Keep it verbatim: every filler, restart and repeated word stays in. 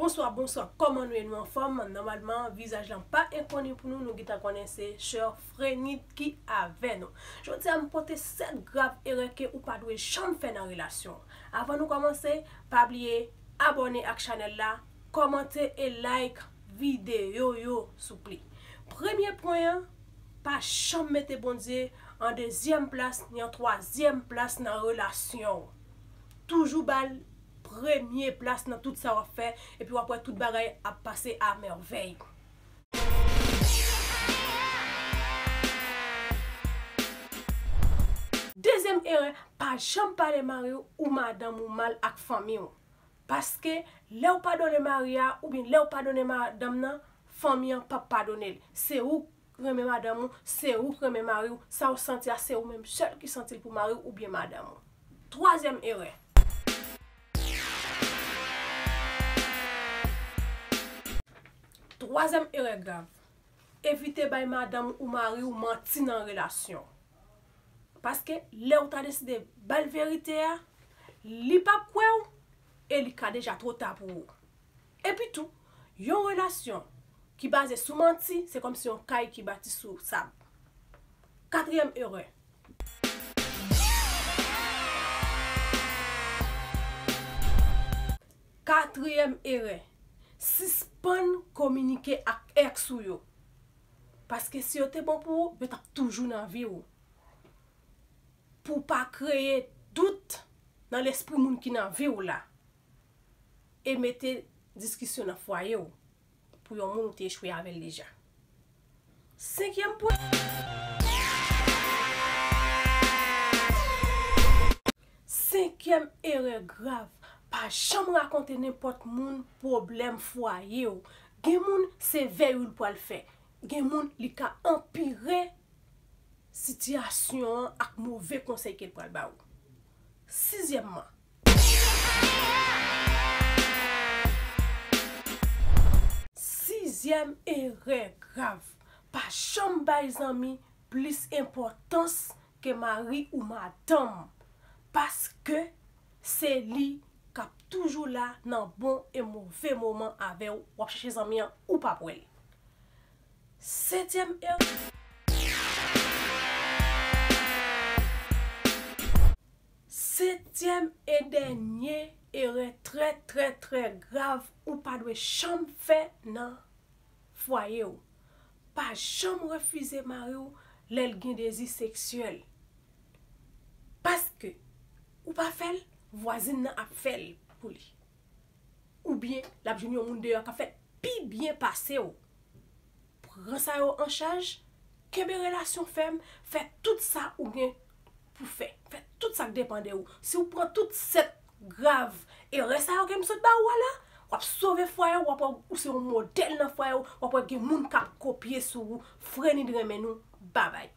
Bonswa, bonswa, kòman nou ye? Nou anfòm? Nòmalman, vizaj lan pa enkoni pou nou, nou gentan konnen se Sè Frenit ki avè nou. Jodi a, m pote sèt grav erè ke ou pa dwe janm fè nan relasyon. Avan nou kòmanse, pa bliye abòne ak chanèl la, kòmante e like videyo yo, souple. Premye pwen an, pa janm mete Bondye an dezyèm plas ni an twazyèm plas nan relasyon w. Toujou ba l premye plas nan tout sa w ap fè, epi w ap wè tout bagay ap pase a mèvèy. Dezyèm erè, pa janm pale mari w ou madanm ou mal ak fanmi w. Paske lè w padone mari a, oubyen lè w padone madanm nan, fanmi an p ap padone l. Se ou k renmen madanm ou, se ou k renmen mari w, sa w santi a, se ou menm sèl ki santi l pou mari w oubyen madanm ou. Twazyèm erè. Twazyèm erè grav. Evite bay madanm ou mari w manti nan relasyon. Paske lè w ta deside ba l verite a, li p ap kwè w e li ka deja twò ta pou ou. Epi tou, yon relasyon ki baze sou manti, se kòmsi yon kay ki bati sou sab. Katriyèm erè. Katriyèm erè, sispann kominike ak èks ou yo. Paske si yo te bon pou ou, yo t ap toujou nan vi w. Pou w pa kreye dout nan lespri moun ki nan vi w la. E mete diskisyon nan fwaye w pou yon moun ou te echwe avè l deja. Senkyèm pwen. Senkyèm erè grav, pa janm rakonte nenpòt moun pwoblèm fwaye w. Gen moun, se vèy ou l pral fè. Gen moun, li ka anpire sitiyasyon an ak move konsèy ke l pral ba ou. Sizyèmman, sizyèm erè grav, pa janm bay zanmi plis enpòtans ke mari ou madanm, paske se li k ap toujou la nan bon e move moman avè w. W ap chèche zanmi an, ou p ap wè l. Setyèm erè. Setyèm e dènye erè trè, trè, trè grav ou pa dwe janm fè nan fwaye w. Pa janm refize mari w lè l gen dezi seksyèl. Paske ou pa fè l, vwazin nan ap fè l pou li. Oubyen l ap jwenn yon moun deyò k ap fè l pi byen pase w. Pran sa yo an chaj, kenbe relasyon fèm, fè tout sa ou gen pou fè. Fè tout sa k depann de ou. Si w pran tout sèt grav erè sa yo ke m sot ba ou a la, w ap sove fwaye w, w ap wè ou se yon modèl nan fwaye w, w ap wè gen moun k ap kopye sou ou. Frenit renmen nou. Babay.